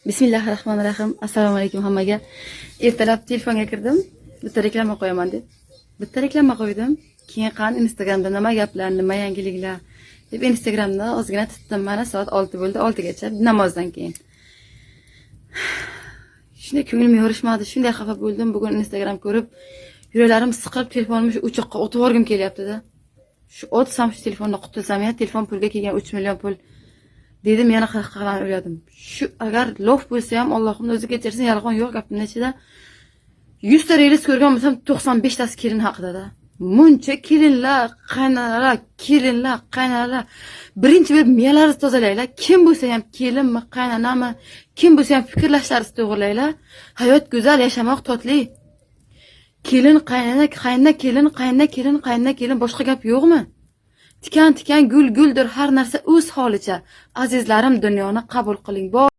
Bismillahi rohmanir rohim. Assalomu alaykum hammaga. Ertalab telefonga kirdim. Bitta reklama qo'yaman deb. Bitta reklama qo'ydim. Keyin qani, Instagramda nima gaplar, nima yangiliklar deb Instagramda ozgina tutdim. Mana soat 6 bo'ldi, 6 gacha namozdan keyin. Shunday ko'nglim yorishmadi, shunday xafa bo'ldim. Bugun Instagram ko'rib, yuraklarim siqilib, telefonimni shu o'choqqa otib yuborgim kelyapti-da. Shu otsam, shu telefonni qutulsam, ya telefon pulga kelgan 3 million pul dedim, yana qahqahalarni o'yladim. Shu agar лох bo'lsa ham, Allohim o'zi kechirsin, yolg'on yo'q gapimni ichida. 100 ta reels ko'rgan bo'lsam, 95 tasi kelin haqida-da. Muncha kelinlar, qaynonalar, kelinlar, qaynonalar. Birinchi bo'lib miyalaringizni tozalanglar. Kim bo'lsa ham, kelinmi, qaynonami, kim bo'lsa ham fikrlashlaringizni to'g'irlanglar. Hayot go'zal, yashamoq totli. Kelin, qaynona, qaynona, kelin, qaynona, kelin, qaynona, kelin, boshqa gap yo'qmi? Tikan tikan, gul guldir, har narsa o'z holicha. Azizlarim, dunyoni qabul qiling. Bor